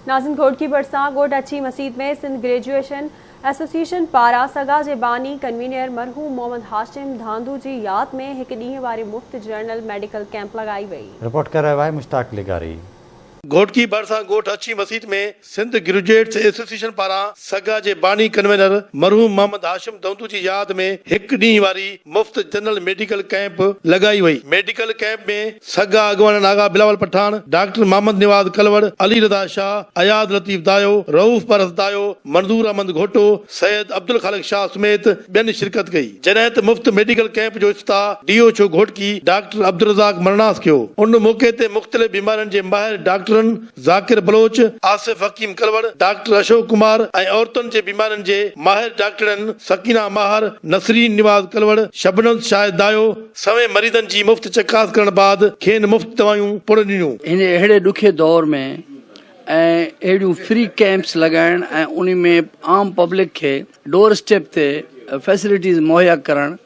ناظم گهوٽڪي ڀرسان ڳوٺ اڇي مسيت ۾ سنڌ گريجوئيشن ايسوسيئيشن پاران سگا جي باني ڪنوينئر مرحوم محمد هاشم ڌانڌو جي ياد ۾ هڪ ڏينهن واري مفت جنرل ميڊيڪل ڪئمپ لڳائي وئي. رپورٽ ڪري رهيو آهي مشتاق لغاري. گهوٽڪي ڀرسان ڳوٺ اڇي مسيت ۾ سنڌ گريجوئيٽس ايسوسيئيشن پاران سگا جي باني ڪنوينر مرحوم محمد هاشم ڌونڌو جي ياد ۾ هڪ ڏينهن واري مفت جنرل ميڊيڪل ڪئمپ لڳائي وئي. ميڊيڪل ڪئمپ ۾ سگا اڳواڻن آغا بلاول پٺاڻ، ڊاڪٽر محمد نواز ڪلوڙ، علي رضا شاهه، اياز لطيف دايو، رئوف پرس دايو، منظور احمد گهوٽو، سيد عبدالخالق شاهه سميت ٻين شرڪت ڪئي. جڏهن ته مفت ميڊيڪل ڪئمپ جو افتتاح D H O Ghotki doctor Abdul Razzaq Marnas ڪيو. ان موقعي تي مختلف بيمارين جي ماهر ڊاڪٽرن ذاڪر بلوچ، آصف حڪيم ڪلوڙ، ڊاڪٽر اشوڪ ڪمار ۽ عورتن جي بيمارين جي ماهر ڊاڪٽرن سڪينه ماهر، نسرين نواز ڪلوڙ، شبنم شاهد دايو، سوين مريضن جي مفت چڪاس ڪرڻ بعد کين مفت دوائيون پڻ ڏنيون. هن اهڙي ڏکي دور ۾ ۽ اهڙيون فري ڪئمپس لڳائڻ ۽ انهي ۾ عام پبلڪ کي ڊور اسٽيپ تي فيسلٽيز مهيا ڪرڻ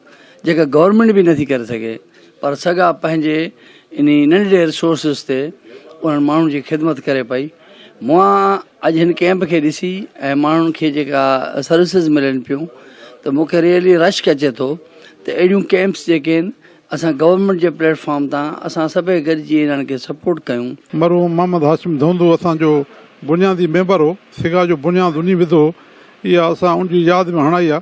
جيڪا گورنمينٽ به نٿي ڪري سگهي پر سگا پنهنجي انهي ننڍڙي ريسورسز تي انهن ماڻهن جي خدمت ڪري پئي مان اڄ هن ڪئمپ کي ڏسي ۽ ماڻهن کي جيڪا سروسز ملن پيون ته مون کي ريئلي رشڪ اچي ٿو ته اهڙيون ڪئمپس جيڪي آهن اسان گورنمينٽ جي پليٽ فارم تان اسان سڀئي گڏجي انهن کي سپورٽ ڪيون. مرحوم محمد هاشم ڌونڌو اسان جو بنيادي ميمبر هو، سگا جو بنياد انهي وڌو هو، اها اسان ان جي ياد ۾ هڻائي آ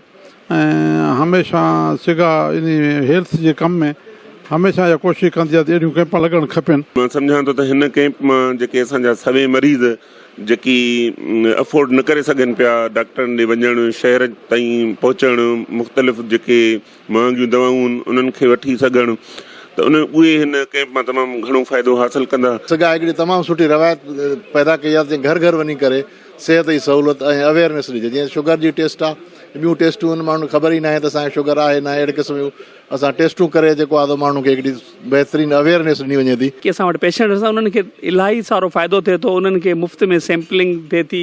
۽ هميشه سگا انهي هيلٿ جي ڪم ۾ هميشه اها ڪوشش ڪندي آ ته اهڙيون ڪئمپا لڳڻ کپين. مان سمجهان ٿو ته هن ڪئمپ مان جيڪي اسان جا سوين مريض جيڪي افورڊ نه ڪري سگهن پيا ڊاڪٽرن ڏي وڃڻ شهر تائين پهچڻ مختلف جيڪي مهانگيون دوائون انهن کي وٺي سگهڻ ته ان اهي هن ڪئمپ مان تمام گهڻو فائدو حاصل ڪندا. سگا هڪڙي تمام سٺي روايت پيدا ڪئي آهي جيئن گهر گهر وڃي ڪري صحت جي سهولت ۽ اويئرنيس ڏجي جيئن شگر جي ٽيسٽ آهي ٻيون ٽيسٽون آهن ماڻهن کي خبر ئي ناهي ته اسان کي شگر آهي ناهي اهڙي قسم جون اسان ٽيسٽون ڪري جيڪو آهي سو ماڻهن کي هڪڙي بهترين اويئرنيس ڏني وڃي ٿي. ڪي اسان وٽ پيشنٽس آهن انهن کي الاهي سارو فائدو ٿئي ٿو انهن کي مفت ۾ سيمپلنگ ٿئي ٿي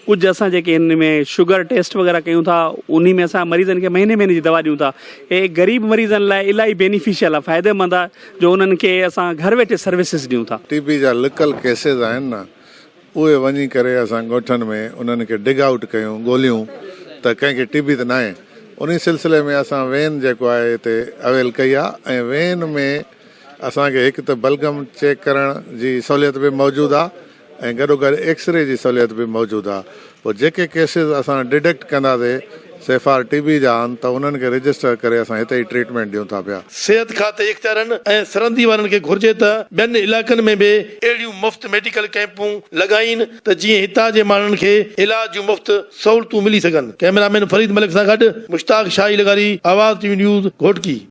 ڪجهه اسان جيڪي هن ۾ شگر ٽيسٽ وغيره ڪيون ٿا انهي ۾ اسان مريضن کي مهيني مهيني جي دوا ڏيون ٿا هي غريب مريضن لاء الاهي بينيفيشل آهي فائديمند آهي جو انهن کي اسان گهر ويٺي سروسز ڏيون ٿا. ٽي بي جا لڪل ڪيسز آهن نه اهي وڃي ڪري اسان ڳوٺن ۾ انهن کي ڊگ آئوٽ ڪيون ڳوليون ته ڪنهن کي ٽي بي ته ناهي انهي سلسلي ۾ اسان وين جيڪو آهي هتي اويل ڪئي آهي ۽ وين ۾ اسان کي هڪ ته بلغم چيڪ ڪرڻ جي سهوليت به موجود آهي ۽ گڏوگڏ ايڪسري جي سهوليت به موجود آهي پوء جيڪي ڪيسز اسان ڊڊڪٽ ڪنداسي سي فار ٽي بي جا آهن ته انهن کي رجسٽر ڪري اسان هتي ئي ٽريٽمينٽ ڏيون ٿا پيا. صحت کاتي اختيارين ۽ سرندي وارن کي گهرجي ته ٻين علائقن ۾ به اهڙيون مفت ميڊيڪل ڪئمپون لڳائين ته جيئن هتان جي ماڻهن کي علاج جون مفت سهولتون ملي سگهن. ڪئميرا مين فريد ملڪ سان گڏ مشتاق شاهي لغاري، آواز ٽي وي نيوز، گهوٽڪي.